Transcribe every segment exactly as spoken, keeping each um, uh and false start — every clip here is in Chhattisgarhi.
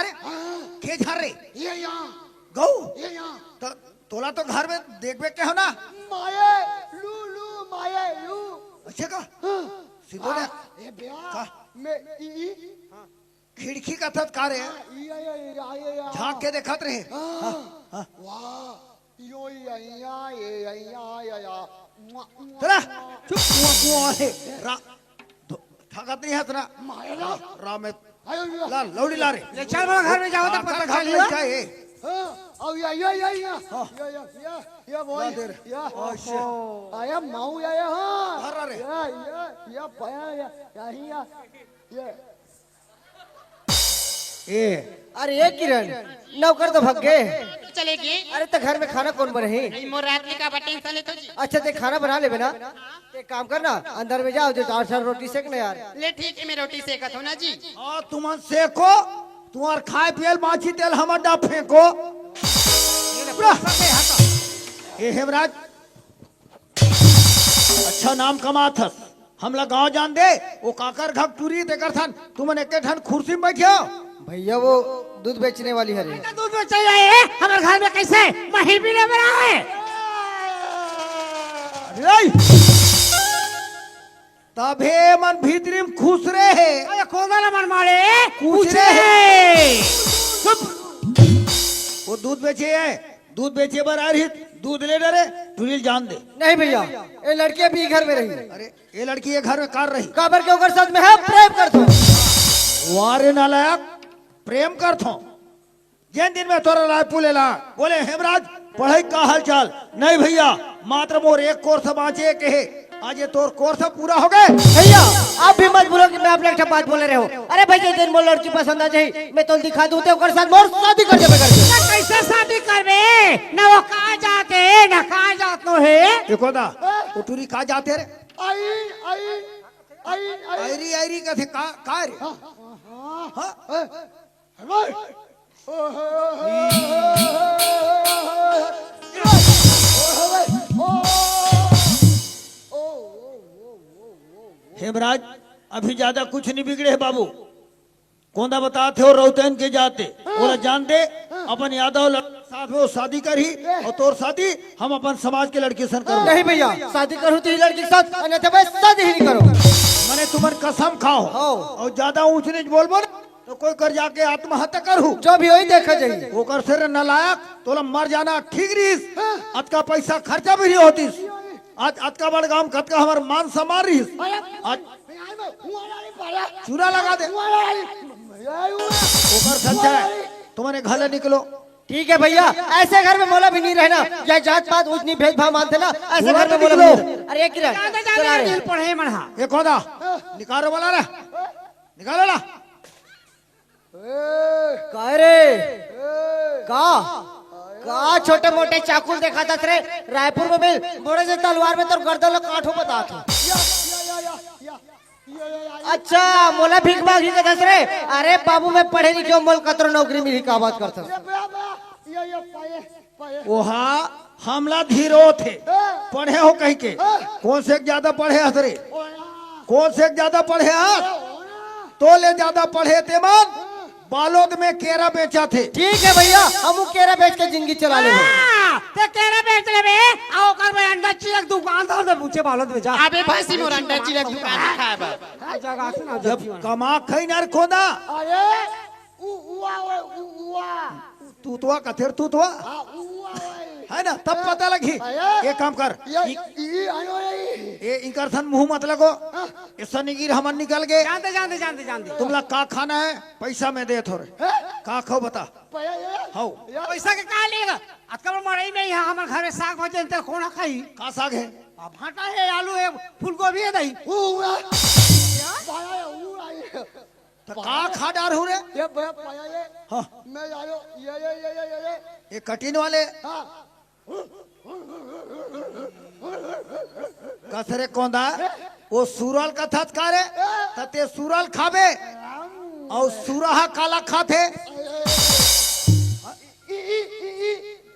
का रे? हाँ। के झर रे? ये यहाँ। गऊ? ये यहाँ। त तोला तो घर में देखबे के हो ना? माये, लू, लू, माये, लू। अच्छा का? हाँ। सीधो ने? हाँ, ये ब्याह का? में ई, ई। खिड़की कथस का रे? हाँ, ई, ई, ई, ई, ई, ई। झांक के देखत रहे। हाँ। हाँ, हाँ। वाह, यो, ई, ई, ई, ई, ई, ई, ई, ई। मुआ, मुआ, चला, मुआ। चुप, कुआं, कुआं वाले। रा-, धो-, थकत नहीं हस ना? माये ला। रा में आयो, यो। ला, लौड़ी ला रे। ले चल, मोला घर में जाओ, तो हाँ, पता खा चल लिया। जाए। हाँ, अब या, या, या, या। हाँ। या, या, या, या, बोल। ला दे रे। या। अच्छा। आया माऊ, या, या, हाँ। हर रे। या, या, या, पाया, या, या, या, या। ए, अरे ये किरण, नौकर तो भग गए। चलेगी। अरे तो घर में खाना कौन बने? नहीं, मोर रात में का बा, टेंशन ले तो जी। अच्छा, ते खाना बना लेबे ना। ते काम कर ना, अंदर में जाओ, जो चार चार रोटी सेक ना यार। ले ठीक है, मैं रोटी सेकत हूँ ना जी। हाँ, तुमन सेको, तुंहर खाय पिये ल बांची तेल हमर डा फेंको। ये ले, पूरा। पकड़ के हटा। ए हेमराज, अच्छा नाम कमात हस। हमला गांव जान दे, ओ काकर घक टूरी तेकर ठन, तुमन एके ठन खुर्सी म बइठे हो। भइया, वो दूध बेचने वाली हरे। दूध बेचे आए, हमर घर में कइसे मही भी ले बना है। अरे! तभे मन भीतरी म खुसरे हे। अरे, कोदा ला मन मारे, खुसरे खुसरे हे। हे। चुप। वो दूध बेचे हे, दूध बेचे बर आय रहिस, दूध ले डरे, टूरी ल जान दे। नहीं भइया, ये लड़की अभी घर में रही। अरे, ये लड़की ये घर में कार रही। काबर के ओकर साथ में है प्रेम करथों। वाह रे नालायक, प्रेम करथों। जेन दिन में तोरा रायपुर ले ला, बोले, "हेमराज, पढ़ई का हाल चाल?" "नहीं भइया, मात्र मोर एक कोर्स बांचे के हे।" आज ये तोर कोर्स पूरा हो गे। भइया, आप भी मत बोलो कि मैं अपने एक ठन बात बोले रहे हो। अरे भइया, जेन मोर लड़की पसंद आ जाही, मैं तोला दिखा दूं, ते ओकर साथ मोर शादी कर देबे करके। ना कइसे शादी करबे? ना वो का जात हे, ना का जात नो हे। देखो दा, वो टूरी का जात हे रे? आई, आई, आई, आई। आयरी, आयरी कथे का, का रे? हाँ, हाँ, हाँ। हाँ? हेमराज, अभी ज्यादा कुछ नहीं बिगड़े हे बाबू। कोंदा बताथे वो रौतेन के जात हे, ओला जान दे, अपन यादव लड़का साथ में वो शादी करही, अउ तोर शादी हम अपन समाज के लड़की सन करबो। नहीं भइया, शादी करहूं तो ही लड़की के साथ, अन्यथा मैं शादी ही नहीं करूं। मने तुमन कसम खाओ, हाँ। अउ ज्यादा ऊंच नीच बोलबो ना, तो कोई कर जाके आत्महत्या करहू। जो भी होही, देखा जाही। ओकर से रे नालायक, तोला मर जाना ठीक रहिस। हाँ। अतका पैसा खर्चा भी नहीं होतिस। आज अतका बड़ गांव, कतका हमर मान सम्मान रहिस। अरे, आज मैं, मैं, मैं, हुआ नहीं पाया। चूरा लगा दे। हुआ नहीं। मैं, मैं, हुआ। ओकर सच्चा है। तुमन घर ले निकलो। ठीक है भइया, ऐसे घर में मोला भी नहीं रहना। या जात पात ऊंच नीच भेदभाव मानथे ना, ऐसे घर में मोला भी नहीं रहना। अरे किरण, जाते, जाते, चला रे। दिल पढ़े मन हा। ए कोंदा, निकालो वाला रे। निकालो ला। का रे? का? का छोटे मोटे चाकू ल देखाथस रे? रायपुर में मिल, मोरे जे तलवार में तोर गर्दन ल काटहूं बताथों। अच्छा, मोला भीख मांगही कथस रे? अरे बाबू, मैं पढ़े लिखे हों, मोला कतरो नौकरी मिलही, का बात करथस? ओहा हमला धीरो थे। हाँ। पढ़े हो कहिके। हाँ। कोन से ज्यादा पढ़े हस रे? ओया। कोन से ज्यादा पढ़े हस? ओया। तोले ज्यादा पढ़े ते मन। हाँ। बालोद में केरा बेचाथे। ठीक है भइया, हमू केरा बेच के जिंदगी चला लेबो। हाँ, ते केरा बेच लेबे, आ ओकर में अंडा चिलक दुकान धर दे, पूछे बालोद में जा। अबे भैंसी मोर अंडा चिलक दुकान दिखाए बर। हाँ, जगह से ना जब जब कमा खई ना रे कोंदा। अरे, उ-, उआ, ओए, उ-, उआ। तूतवा कथेर तूतवा? हाँ, उआ, ओए। है ना? तब पता लगही। भैया, एक काम कर। ये, ई, ई, आयो, ये। ए, इनकर सन मुंह मत लगो। हाँ। ऐसा निगिर हमन निकल गए। जानते, जानते, जानते, जानते। तुमला का खाना है? पैसा मैं देथों रे। हैं? का खाओ बता। भैया, ये। हाओ। ये। पैसा के का लेगा? अतका बड़ मड़ई में यहाँ हमर घर में साग भाजी अंतर कोन खाही? का साग है? आ, भाटा है, आलू है, फूलगोभी है, दही। उआ। भैया, उआ, ये। त का खा डारहूं रे? ये भैया, भैया, ये। हाँ। मैं आयो, ये, ये। ये कटिन वाले? हाँ। कस रे कोंदा, वो सुरल कथस का रे? त ते सुरल खाबे? अउ सुरहा काला खाथे?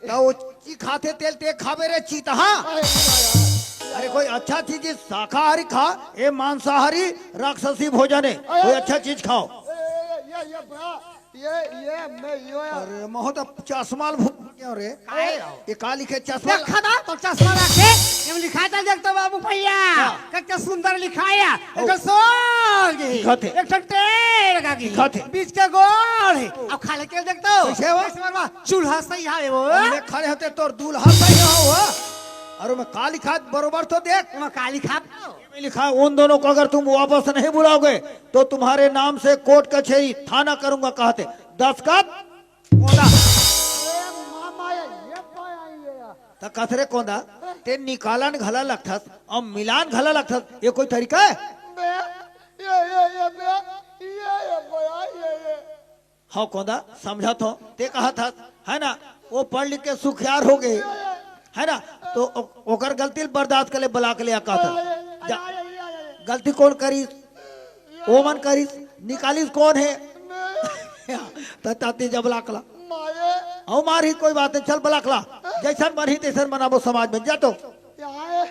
त वो चीची खाथे तेल ते खाबे रे चीतहा? अरे कोई अच्छा चीज, शाकाहारी खा, ए मांसाहारी राक्षसी भोजन है, कोई अच्छा चीज खाओ। ये, ये, ये, ये, ये, ये, मैं, ये, अरे, महू तो चश्मा ल भूल गया रे। काहे हो? ये का लिखे चश्मा ल- देखा था तो चश्मा रखे, ये लिखा था, देख तो बाबू भैया, हाँ। कितना सुंदर लिखा है। एक ठो सोल के, दिखत हे। एक ठो टेढ़ का की, दिखत हे। बीच के गोल है। अब खा ले के देख तो। कैसे हो? कैसे बाबा? चूल्हा सही है वो। अरे, खड़े होते तोर दूल्हा सही हो, हो। अरे, मैं का लिखा, बरोबर तो देख। मैं का लिखा? ये लिखा, उन दोनों को अगर तुम वापस नहीं बुलाओगे, तो तुम्हारे नाम से कोर्ट कचहरी, थाना करूंगा, कहते। दस्तखत, कोंदा। ए, मामा, ये, ये पाया, ये। त कस रे कोंदा, ते निकालन घला लगथस, अउ मिलान घला लगथस, ये कोई तरीका है? बे, ये, ये, ये, बे, ये, ये, बे, ये, ये। हव कोंदा, समझत हव, ते कहत हस, है ना, वो पढ़ लिख के सुखियार हो गए, है ना, तो ओ-, ओकर गलती ल बर्दाश्त कर ले, बला के ले आ कहत हस। जा, गलती कौन करिस? ओमन करिस, निकालिस कौन है? त ताती जब लाकला। माये। अउ मारही, कोई बात नहीं, चल बलाकला। जैसन बनही तैसन बनाबो समाज में, जा तो। याये।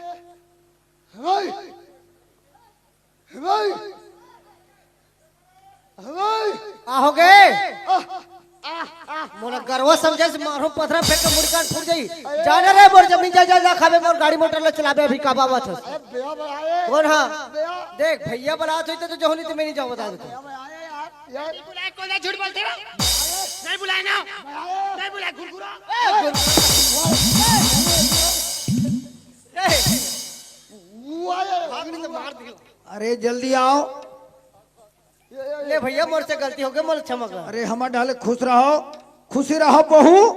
हवई। हवई। हवई। आ हो गए। मोला गरवा समझे से मारो पथरा फेंक के मुड़कान फूट जाई। जाने रे मोर जमीन जायदाद ला खाबे, मोर गाड़ी मोटर ला चलाबे, अभी का बाबा छस। अरे बेया बलाए। कौन हा? बेया। देख भैया बलात होई तो, तो जहूनी तो मैं नहीं जाऊँ बता देता। बेया बलाए यार। यार। नहीं बुलाए, कौन सा झूठ बोलते हो? नहीं बुलाए ना। बलाए। नहीं बुलाए, घुरघुरा। ए, घुर- ए, वो आया। भाग नहीं तो मार दियो। अरे जल्दी आओ। ले भैया, मोर से गलती हो गई, मोर क्षमा कर। अरे हमर डाले खुश रहो, खुशी रहो बहू,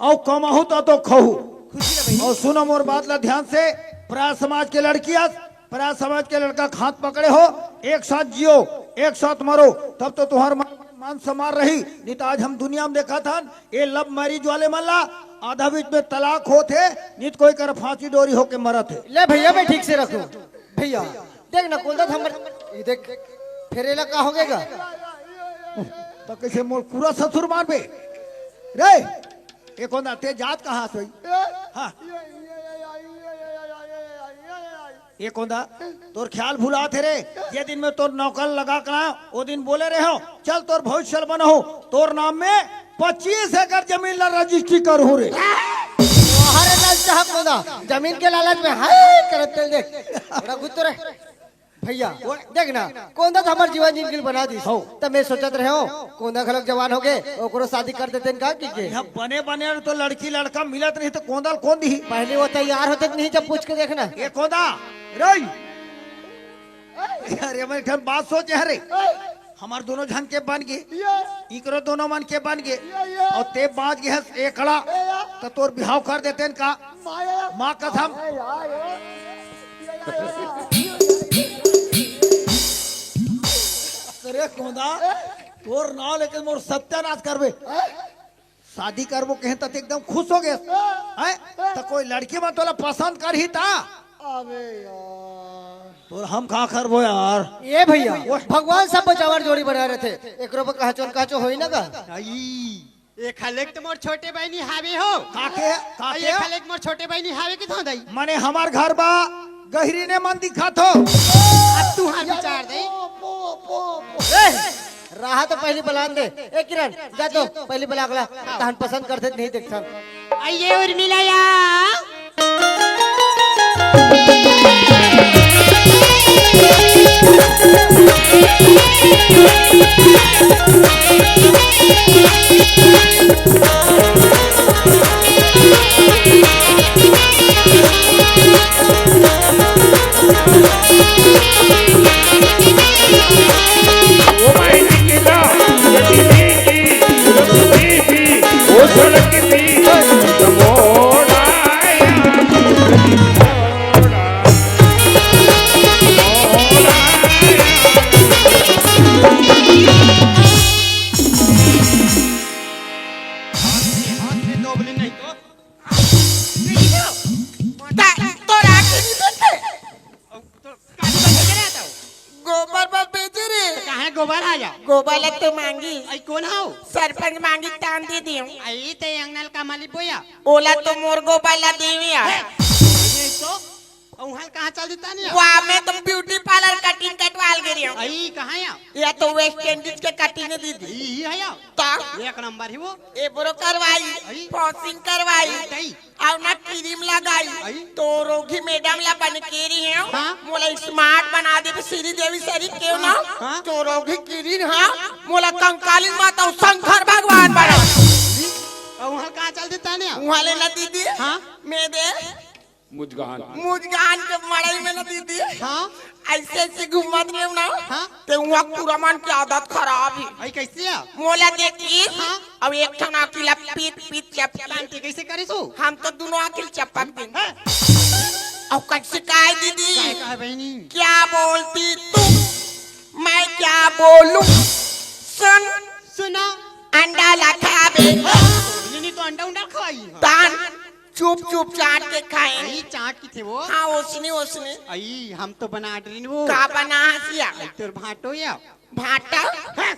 अउ कमाहू त तो खहू। खुशी रह भैया। अउ सुनो मोर बात ला ध्यान से, पराया समाज के लड़की अस, पराया समाज के लड़का के हाथ पकड़े हो, एक साथ जियो, एक साथ मरो, तब तो तुम्हार मान, मान सम्मान रही। नहीं तो आज हम दुनिया में देखत हन, ये लव मैरिज वाले मन ला आधा बीच में तलाक होत हे, नहीं तो कोई कर फांसी डोरी होके मरत हे। ले भैया, मैं ठीक से रखूं। भैया, देख ना, कोंदा हमर, ये देख, फेर एला का हो गएगा? त कइसे मोर पूरा ससुर मानबे? रे, ए कोंदा, ते जात कहाँ से होई? हाँ। ए कोंदा, तोर ख्याल भुलात हे रे। जे दिन में तोर नौकर लगा के लायो, ओ दिन बोले रहे हो, "चल, तोर भविष्य ल बनाहूं, तोर नाम में पच्चीस एकड़ जमीन ला रजिस्ट्री करहूं रे।" अरे लाल साहब कोंदा, जमीन के लालच में हाय करत तेल देख। बड़ा गुत्तो रे। भैया, देख ना, कोंदा तो हमर जीवन जिंदगी बना दिस। हो। त मैं सोचत रहे हो, कोंदा घलक जवान हो गए, ओकरो शादी कर देते हैं का की के? यहाँ बने बने तो लड़की लड़का मिलत नहीं तो कोंदा ल कौन दी? पहले वो तैयार होते कि नहीं, जब पूछ के देखना। ए कोंदा, रे। अरे मैं एक ठन बात सोचे हरे। हमार दोनों झन के बन गे, इकरो दोनों मन के बन गे, अउ ते बाज गे हस एकला, त तोर बिहाव कर देते हैं का? माँ कसम। अरे कोंदा, तोर नाव लेके मोर सत्यानाश करबे। शादी करबो कहे त एकदम खुश हो गए, हैं? त कोई लड़की मन तोला पसंद करही त? अबे यार। तोर हम का करबो यार? ए भैया, ओए। भगवान सब बचावर जोड़ी बना रहे थे। एकरो पर कहचोन कहचो होई ना का? आई। ए खलेक तो मोर छोटे बहिनी हावे हो। काके, काके? ए खलेक मोर छोटे बहिनी हावे कि धोंदई? मने हमार घर बा, गहिरी ने मन दिखत हो। अब तू हर विचार दे। पो, पो, पो, पो। ए, राह तो पहली बलान दे। ए किरण, जा तो पहली बला अगला। तहन पसंद करते नहीं देखथन। आइए उर्मिला या। हाथ में दोबली नहीं तो। ता-, तोरा आँखें नहीं देखते? अब तो काली बन के रहता हो। गोबर बर बेचे रे। तो कहाँ गोबर आ जा? गोबर ला तो मांगी। आई कौन हो? सरपंच मांगी तान दे दियो। आई ते अंगनल का मालिक बोया। ओला तो मोर गोबर ला देवी आ। है। ये तो अउ हाल कहाँ चल देता नहीं? वाह, मैं तो ब्यूटी पार्लर कटिंग कटवाल गे रही हूँ। आई कहाँ या? या तो वेस्ट इंडीज के कटिंग दीदी। ई है या? ता? एक नंबर ही वो। ए ब्रो करवाई, आई। फॉसिंग करवाई, आई। अउ ना क्रीम लगाई। आई। तो रोगी मैडम ला बन के रही हूँ। हाँ। मोला स्मार्ट बना दे, श्री देवी सरी क्यों ना? हाँ, हाँ। तो रोगी क्रीम, हाँ, मोला कंकाली माता अउ शंकर भगवान बना। अउ वहाँ कहाँ चल देता नहीं? वहाँ ले ना दीदी। हाँ। मैं दे मुजगान। मुजगान के मड़ई में ना दीदी। हाँ। ऐसे ऐसे घूमत रहे ना। हाँ। ते वहाँ पूरा मन की आदत खराब ही। आई कैसे है? मोला देखी। हाँ। अब एक ठन आँखी ला पीत पीत चपकी। आंटी कैसे करे सो? हम तो दोनों आँखी चपक दिन। हाँ। अब कैसे काय दीदी? काय कहा बहनी? क्या बोलती तू? मैं क्या बोलूं? सुन। सुना। अंडा ला खाबे। नहीं, नहीं तो अंडा उंडा खवाई। तान। चुप चुप चाट के खाए। आई चाट की थे वो? हाँ, ओसने, ओसने। आई, हम तो बना डरिन वो। का बना हसिया? आई तोर भाटो या। भाटा? हाँ।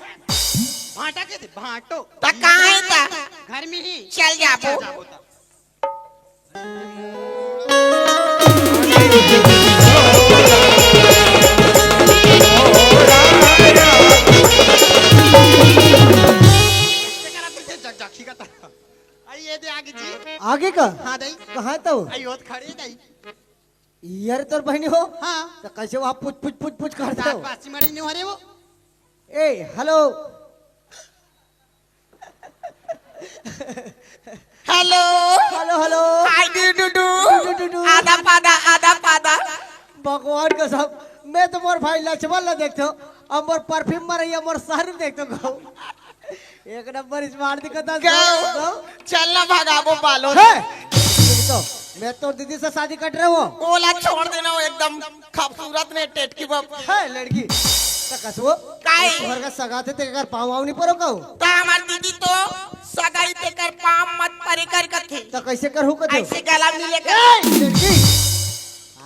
भांटा के थे, भांटो। त कहाँ हे त? घर में ही। चल जाबो। चल जाबो त। जग-, जग-, खींचत। अरे ये दे आगे जी। आगे का? हाँ, दाई। कहाँ तो? अरे, वो तो खड़े, दाई। यार, तोर बहिनी हो? हाँ। त कैसे वहाँ पुछ, पुछ, पुछ, पुछ करत हो? पासी मरी नहीं हो रे वो। ए, hello. Hello. Hello, hello. Hi, डू, डू, डू। डू, डू, डू, डू। आदा पादा, आदा पादा। भगवान कसम, मैं तो मोर भाई लक्ष्मण ला देखथों, अउ मोर परफ्यूम मरइया मोर सारू देखथों कहूँ। एक नंबर smart दिखत हस गौ। गौ। चल ना भगाबो बालो। हे! तो मैं तोर दीदी से शादी कर रहे हो। ओला छोड़ देना, वो एकदम खूबसूरत ने टेटकी बम। हे लड़की, त कसो? काय? तोर घर का सगा थे, तेकर पाँव वाव नहीं परो कहूँ? त हमार दीदी तो सगाई तेकर पाँव मत परे कर कथे। त कैसे करहूँ कथे? ऐसे गला मिले कर। ए, लड़की,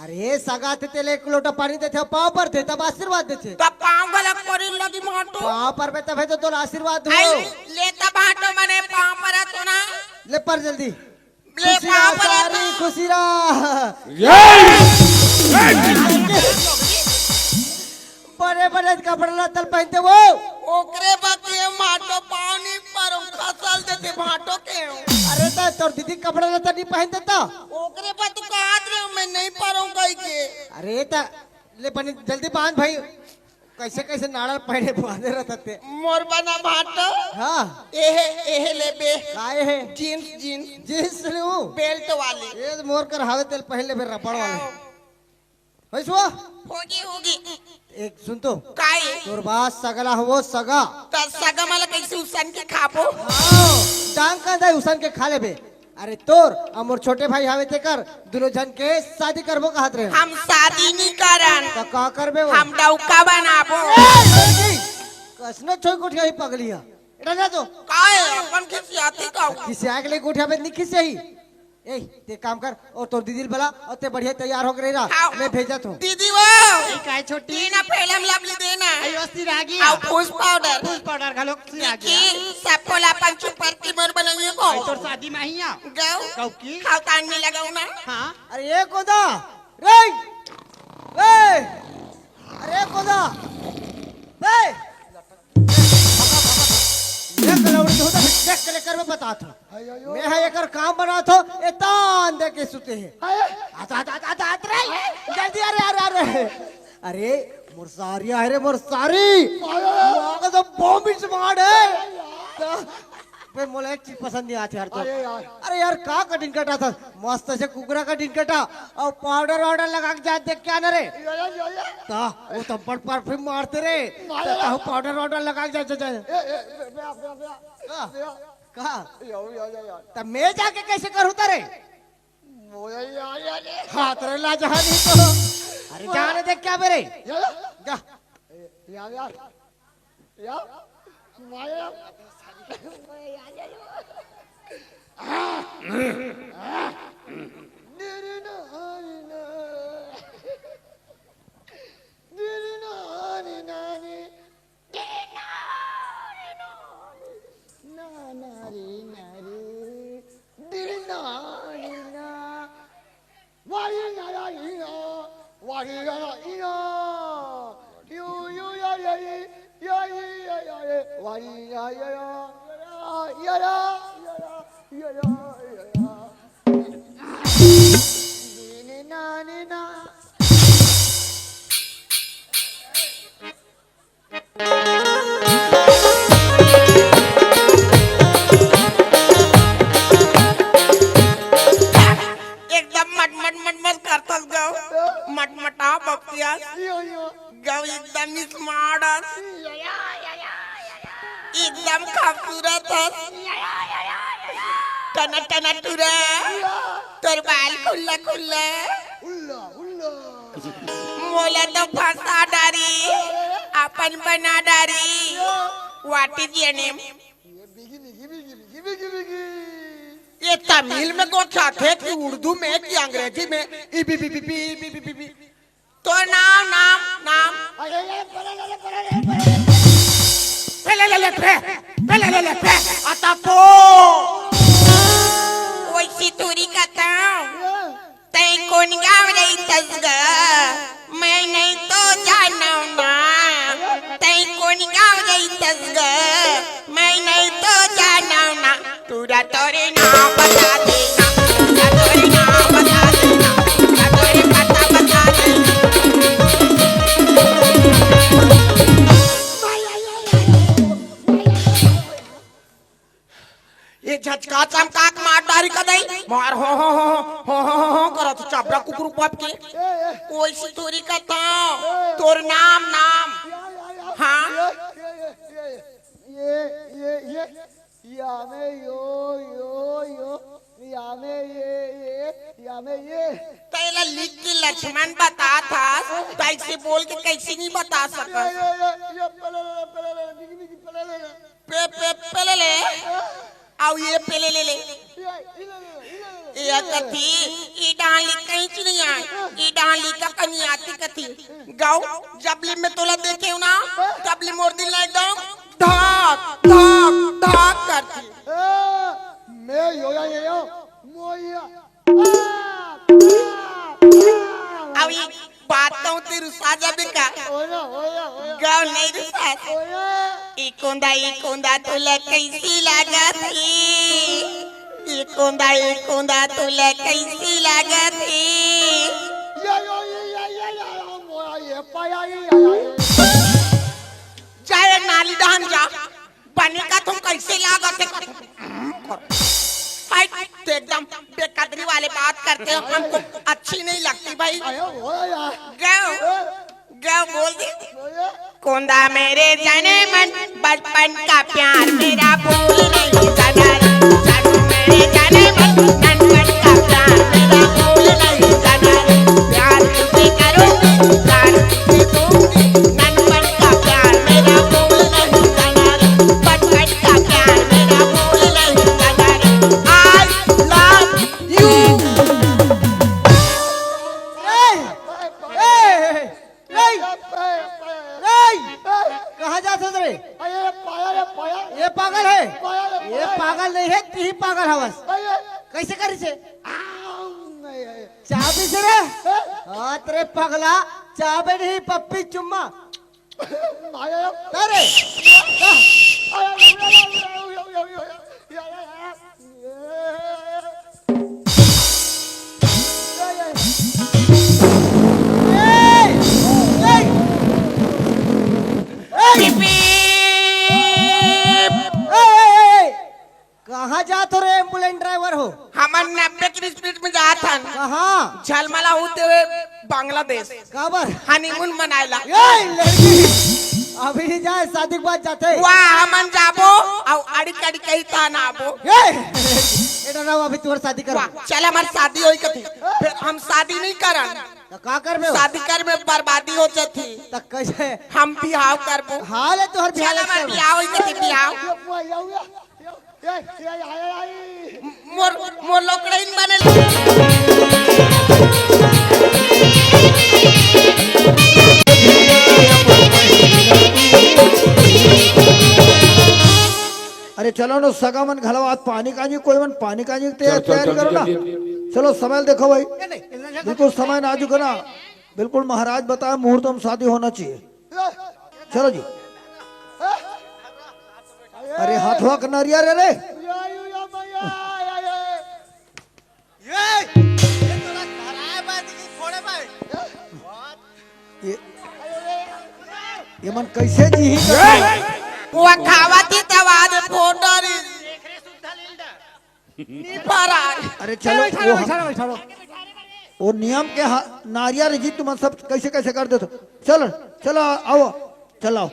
अरे, सगा थे तेला एक लोटा पानी देथे, पाँव परथे, तब आशीर्वाद देथे। तब पाँव गलत परे लगी भांटो। पाँव परबे तभे तो तोला आशीर्वाद हो। आई, ले तब भांटो मने पाँव परत हो ना। ले पर जल्दी। ले खुशी रहा, पाँव परत सारी हो। खुशी रहा। बड़े बड़े कपड़ा लत्ता पहिनते वो। ओकरे बात ये भांटो पाँव नहीं परो, खसल देथे भांटो के। अरे त तोर दीदी कपड़ा लत्ता नहीं पहिनते त? ओकरे बात तू कहत रहे, मैं नहीं परो कहि के। अरे त ले बने जल्दी बांध भाई, कैसे कैसे नाड़ा पहिने बांधे रहता ते। मोर बना भांटो। हाँ। एहे, एहे लेबे। काय हे? Jeans, jeans। Jeans लेहूँ? Belt वाली। ये तो मोर कर हवे तेला पहिन लेबे रबड़ वाले। हाँ। होइस वो? होगी, होगी। एक सुन तो। काय? तोर बात सगला हो वो सगा। त सगा मला कैसे उसन के खाबो? हाँ, डांग का दाई उसन के खा लेबे। अरे तोर अउ मोर छोटे भाई हावे तेकर दुनों झन के शादी करबो कहत रहे। हम शादी नहीं करन। त का करबे वो? हम डौका बनाबो। ए, लड़की, कसनो छोई गोठिया ही पगली है। एटा जा तो। काय? अपन खिसियाती का? खिसिया के ले गोठिया पे नहीं खिसिया ही। ए, ते काम कर, अउ तोर दीदी ल बला, अउ ते बढ़िया तैयार होके रही रहा, हाँ। मैं भेजत हूँ। दीदी वो। ए, काय छोटी? देना फेलम लवली देना। अयो, सिरागी। अउ फूस पाउडर। फूस पाउडर घलो सिरागी। निकी, सब कोला अपन चुपर की मोर बनाइए को। अरे, तोर शादी में ही आ। गौ। गौ की? खाओ तान में लगाओ ना। हाँ। अरे, ए कोदा, रे, ए, अरे कोदा, ए, देख, लौड़ी के होता, देख के लेकर मैं बतात हूँ। हाय, हाय, हाय। मैं हा एकर काम बनात हूँ, ए तान दे के सुते हे। हाय। आत, आत, आत, आत, आत रे। जल्दी, अरे, अरे, अरे। अरे, मोर सारी आहे रे, मोर सारी। हाय, हाय। वहाँ का तो बम smart है। तो, बे, मोला एक चीज पसंद नहीं आती यार तो। अरे यार। अरे यार, का cutting कटा था? मस्त से कुकरा cutting कटा अउ पाउडर वाउडर लगा के जात देख के आना रे। या, या, या, या। ता, वो तो बड़ परफ्यूम मारते रे। मारे। ता, ता पाउडर वाउडर लगा के जा, जा, जा। ए, ए, बे, बे, बे, बे। का? बे। का? या, या, या, या। तब मैं जाके कैसे करूँ तारे? मोया, या, या, या। हाथ रे ला जहाँ नहीं तो। अरे जाने दे क्या मेरे? या, या। जा। ए, या, या। या, माया। Wari ya ya ya, wari ya ya ya, yu yu ya ya ya, ya ya ya ya, wari ya ya ya, ya ya ya ya, ya ya ya ya. Ni ni na ni na. एकदम मटमट मटमट करथस गौ। मटमटा बपियस। गौ एकदम smart अस। एकदम खूबसूरत अस। टना टना टुरा। तोर बाल खुल्ला खुल्ला। मोला तो फंसा डारी, अपन बना डारी। What is your name? ये तमिल में गोठियाथे कि उर्दू में कि अंग्रेजी में? ई बी बी बी बी बी बी बी। तो नाम, नाम, नाम। ले, ले, ले, पे, पे, ले, ले, ले, पे, आता पो। ओइसी तुरी कथा। तैं कोन गाँव रहिथस ग? मैं नहीं तो जानव ना। तैं कोन गाँव रहिथस ग? मैं नहीं तो जानव ना। टूरा तोरे नाम बता देना, टूरा तोरे नाम बता देना, टूरा तोरे पता बता देना। ये झचका चमका के मार डारी का दई। मार हो, हो, हो, हो, हो, हो, हो, करत चबरा कुकुर पप के। ए, ए। ओइसी थोड़ी कथा। ए। तोर नाम, नाम। या, या, या। हाँ। ये, ये, ये, ये, ये, ये, या में यो, यो, यो, या में ये, ये, या में ये। तेला लिख के लक्ष्मण बता था, तो ऐसे बोल के कैसे नहीं बता ये, सकत? ये, ये, ये, पले, पले, पले, पले, पले, पले। पे, पे, पेले ले, अउ ये पेले ले ले। ये कथी, ई डाली कहीं च नहीं आए, ई डाली का कनी आती कथी। गाँव, जब ले मैं तोला देखे हूँ ना, तब ले मोर दिल ना एकदम धक, धक, धक करती। ए, मैं यो, यो, यो, यो, मोया। अउ ई बात कहूं ते रुसा जाबे का? ओया, ओया, ओया। गाँव नहीं रुसा। ओया। ई कोंदा, ई कोंदा तोला कैसी लागत हे? ई कोंदा, ई कोंदा तोला कैसी लागत हे? या, या, या, मोया, ये पाया, ये, या, या, ये। जाए नाली डहन जा। बने का तुम कैसे लागत हे? हट, तो एकदम बेकदरी वाले बात करते हो, हमको अच्छी नहीं लगती भाई। आयो, ओया। गयो, गयो बोल दे। ओया। कोंदा मेरे जाने मन, बचपन का प्यार मेरा भूल नहीं जाना रे। जानू मेरे जाने मन, ननपन का प्यार मेरा भूल नहीं जाना रे। प्यार तुझे करूंगी, प्यार तुझे दूंगी। ननपन का प्यार मेरा भूल नहीं जाना रे। बचपन का प्यार मेरा भूल नहीं जाना रे। I love you। ए, ए, ए, ए, ए, कहाँ जात हस रे? अरे पाया रे पाया। ये पागल है? पाया रे ये पाया। पागल नहीं है, तिही पागल हवस। अरे। कैसे करिस हे? आऊ, नहीं है। चाबी से रे? हैं? हाथ रे पगला, चाबी नहीं पप्पी चुम्मा। माया। अरे। अरे, ए, ए, ए, ए। कहाँ जात हो रे एम्बुलेंस ड्राइवर हो? हमन नब्बे की स्पीड में जात हन। कहाँ? झलमला होते हुए बांग्लादेश। काबर? हनीमून मनाएला। ए, लड़की, अभी नहीं जाए, शादी के बाद जाते। वाह, हमन जाबो, अउ अड़ी कड़ी कही तान आबो। ए, एटा रहो, अभी तुम्हारी शादी करो। वाह, चल हमारी शादी होई कथी, फिर हम शादी नहीं करन। तो का करबे हो? शादी कर में बर्बादी हो जाती। तो कैसे? हम बिहाव करबो। हाँ, ले तोहर बिहाव चल हमार करबो। बिहाव होई कथी बिहाव। मोर, मोर लोकड़ाइन बने। अरे चलो न सगा मन घलो, आज पानी कांजी, कोई मन पानी कांजी के तैयार, चल, चल, तैयारी करो ना। चल। चलो समय देखो भाई, बिल्कुल समय नाजुक है ना, बिल्कुल महाराज बताए मुहूर्त में शादी होना चाहिए। चलो जी। अरे, हथवा के नरिया रे रे। ये, ये तोला धराए बा कि फोड़े बा? ये, ये मन कैसे जी ही वो खावा थी तवाद फोड़ डारी। नी पारा। अरे चलो, बैठा वो लो, बैठा लो, बैठा लो। वो नियम के हा-, नारिया रे जी, तुम सब कैसे कैसे कर दे तो। चलो, चलो, आओ, चलो।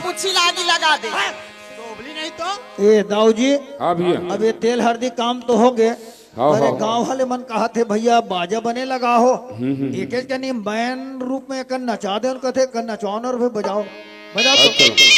पूछी लागी लगा दे। दोबली नहीं तो। ए दाऊ जी, हाँ भैया। अब ये तेल हरदी काम तो हो गए। हाँ, अरे हाँ, गांव हाँ। वाले मन कहा थे, "भैया बाजा बने लगा हो।" हम्म, हम्म, हम्म। एक एक जनी मैन रूप में एक नचा दे, उनका थे एक नचाओ और फिर बजाओ, बजाओ तो। अच्छा।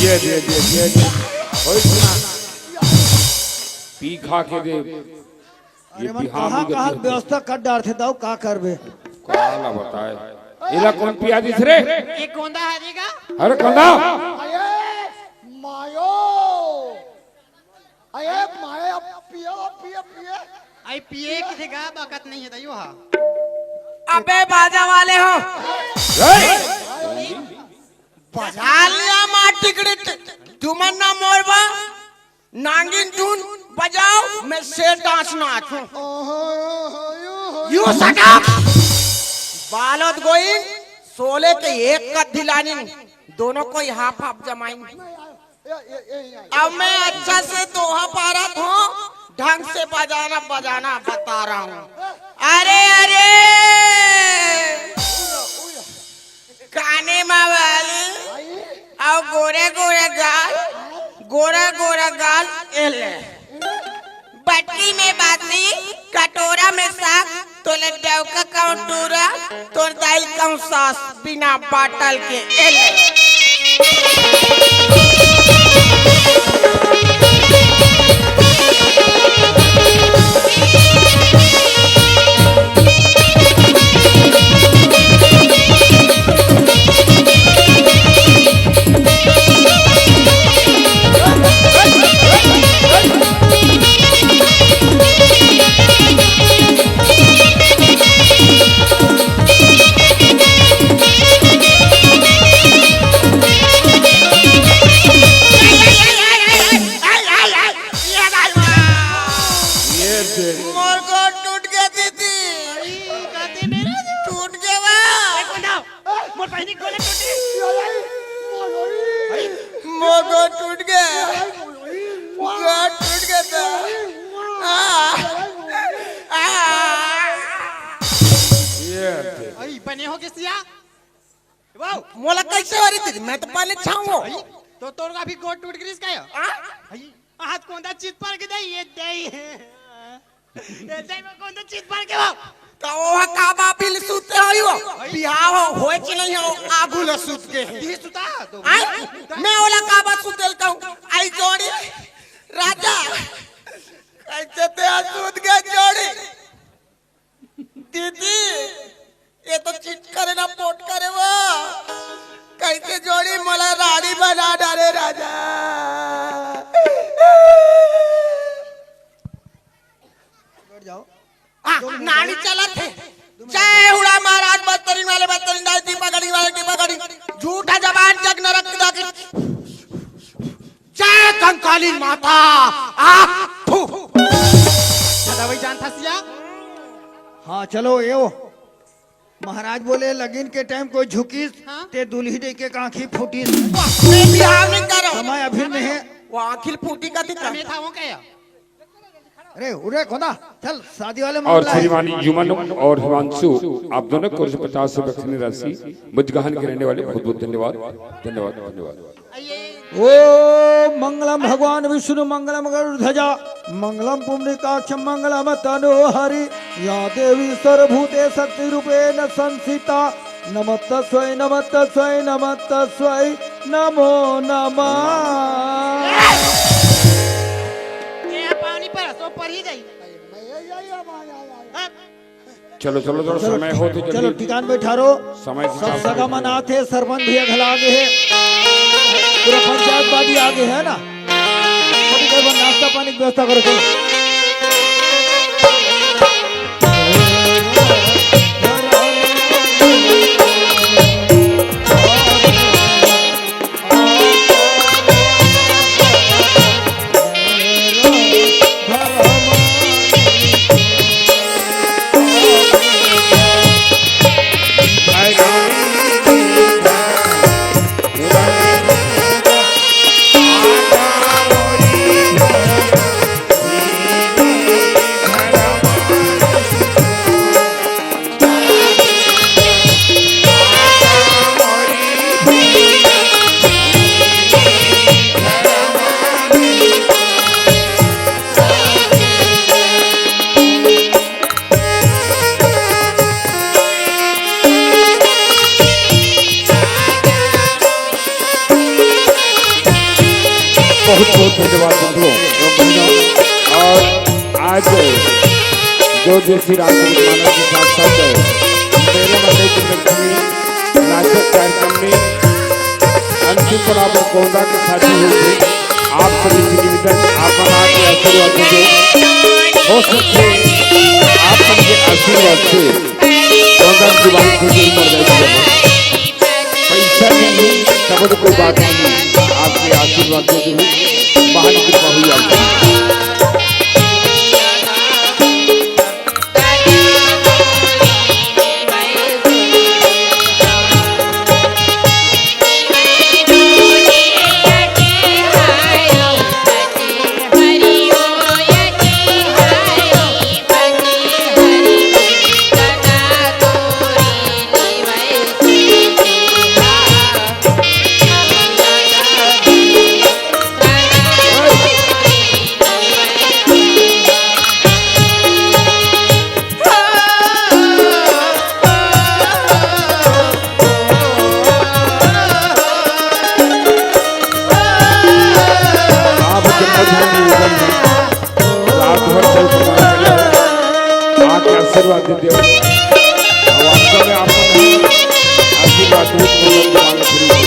ये दे, ये दे, ये दे। ओए सुना। पी खा के दे। अरे ये मन बिहार कहाँ, में कहाँ गति होती है। व्यवस्था कर डारथे दाऊ, का करबे? काला बताए। इला कौन पिया दिस रे? ये गोंदा हरे का? अरे गोंदा। अरे मायो। अरे मायो, पियो, पियो, पियो। आई पिए की जगह बकत नहीं है, तैयो हा। अबे बाजा वाले हो। ए! बजा लिया मार टिकड़ी, तुमन ना मोरबा, नांगिन धुन बजाओ, मैं शेर डांस नाचूं। You shut up! बालोद गोइन, सोले के एक कद्दी लानिन, दोनों को हाफ हाफ जमाइन। अब मैं अच्छा से दोहा पा रहा था, ढंग से बजाना बजाना बता रहा हूँ। अरे, अरे, काने मा वाली, अउ गोरे गोरे गाल, गोरा गोरा गाल, एले। बटकी में बाती, कटोरा में साग, तोले डौका कहूं टूरा, तोर दाई कहूं सास, बिना बाटल के एले। ये दे। मोर गोड़ टूट गया दीदी। टूट गया बा। मोर बहिनी गोड़ टूटी। मोर गोड़ टूट गया। गोड़ टूट गया था। आ, आ। ये दे। अई बने हो के सिया। वाओ। मोला कैसे हो रही दीदी? मैं तो पहले छाऊं। अई, तो तोर का भी गोड़ टूट गिरिस का? आ? अई, आज कौन दा चित पर के दे ये दे। ए, दे में कौन तो चीज भर के हो? त ओह का बा बिल सुते होई हो? बिहाव होय कि नहीं हो, आगू ल सुत के हे। दी सुता तो। आय, मैं ओला का बा सुतेल कहूं? आई जोड़ी, राजा, कैसे ते आज सुत गए जोड़ी? दीदी, ये तो चिट करे ना पोट करे वो। कैसे जोड़ी मोला रानी बना डाले राजा। बैठ जाओ। आ, नानी चलत हे। जय हुड़ा महाराज बस्तरीन वाले बस्तरीन दाई दीपा गढ़ी वाले दीपा गढ़ी। झूठा जबान जग नरक दाखिल। जय कंकाली माता। आ, थू। दादा वही जान था सिया। हाँ, चलो, ये वो। महाराज बोले, "लगिन के टाइम कोई झुकिस, हाँ? ते दुल्ही देख के आँखी फूटिस।" वाह, मैं बिहाव नहीं करो। समय अभी में है। वो आँखी फूटी का थी। मैं था वो क्या? अरे, उरे, खोदा, चल, शादी वाले और मामला है। श्रीमान युमन और हिमांशु, आप दोनों को पचास रुपए की राशि मुजगहन के रहने वाले, बहुत बहुत धन्यवाद, धन्यवाद, धन्यवाद। ओ मंगलम भगवान विष्णु मंगलम गरुड़ ध्वजा मंगलम पुंडरीकाक्ष मंगलम तनोहरि। या देवी सर्वभूते शक्ति रूपेण संस्थिता। नमस्तस्वै नमस्तस्वै नमस्तस्वै नमो नमः। ये पानी पर सो पर ही जाई। हाँ। चलो, चलो, थोड़ा चलो, समय हो तो चलो, जल्दी। ठिकान बैठा रो। समय सब सगा मन आथे, सरपंच भैया घला आगे है, पूरा पंचायत बाजी आगे है ना। अभी कोई बार नाश्ता पानी की व्यवस्था करो, चलो। बहुत बहुत धन्यवाद बंधुओं एवं बहनों। और आज जो जैसी राजनीतिक मानव के साथ साथ मेरे मंडल की लक्ष्मी नाचक कार्यक्रम में अंतिम पड़ाव पर गोंदा के साथी हुए थे। आप सभी से निवेदन, आप बना के आशीर्वाद दीजिए। हो सकते आप सबके आशीर्वाद से गोंदा की जुबान खुशी मर जाएगी। पैसा नहीं, तब तो कोई बात नहीं, आपके आशीर्वाद से जरूर महान कृपा हुई आपकी। आप जन्मोत्सव में उगल हैं। रात भर चल चुका है। आके आशीर्वाद दे दियो। और वास्तव में आपको नहीं आशीर्वाद दे, तो भगवान शुरू हो।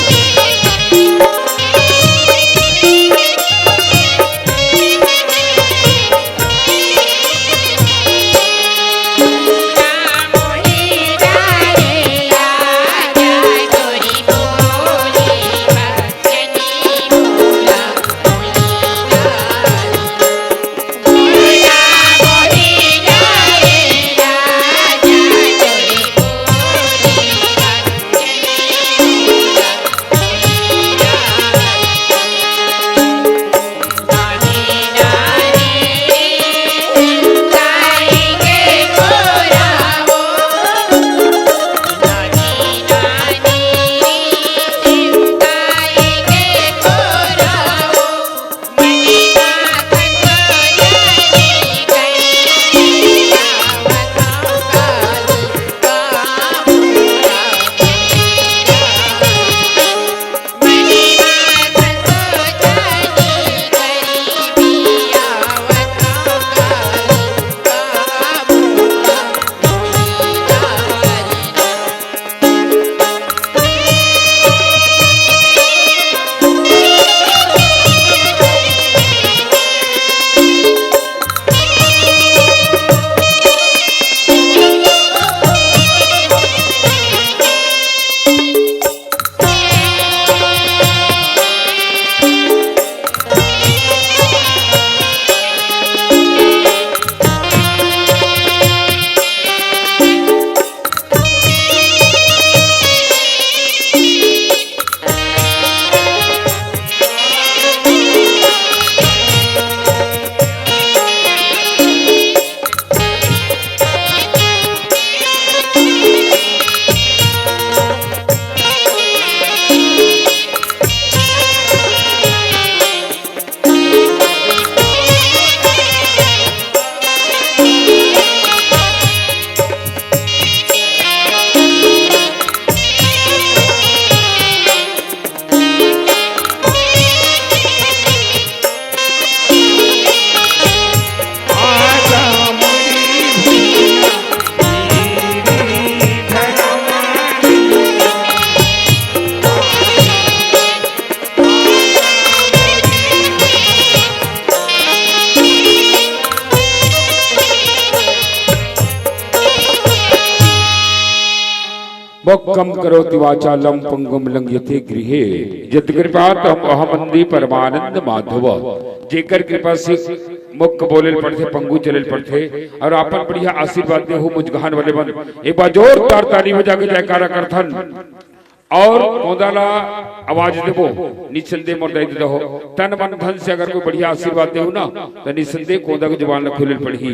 वक्कम करोति वाचालं पंगुं लंघयते गिरिये। यत्कृपा तमहं वन्दे परमानंद माधव। जेकर कृपा से मुख बोले ल पड़थे, पंगु चले ल पड़थे, और आपन बढ़िया आशीर्वाद देहू मुजगहान वाले मन। एक बार जोरदार ताली बजा के जयकारा करथन। और गोंदा ला आवाज देबो, निसंदेह मोर दाई ददा हो। तन मन धन से अगर कोई बढ़िया आशीर्वाद देहू ना, तो निसंदेह गोंदा के जुबान ला खुले ल पड़ही।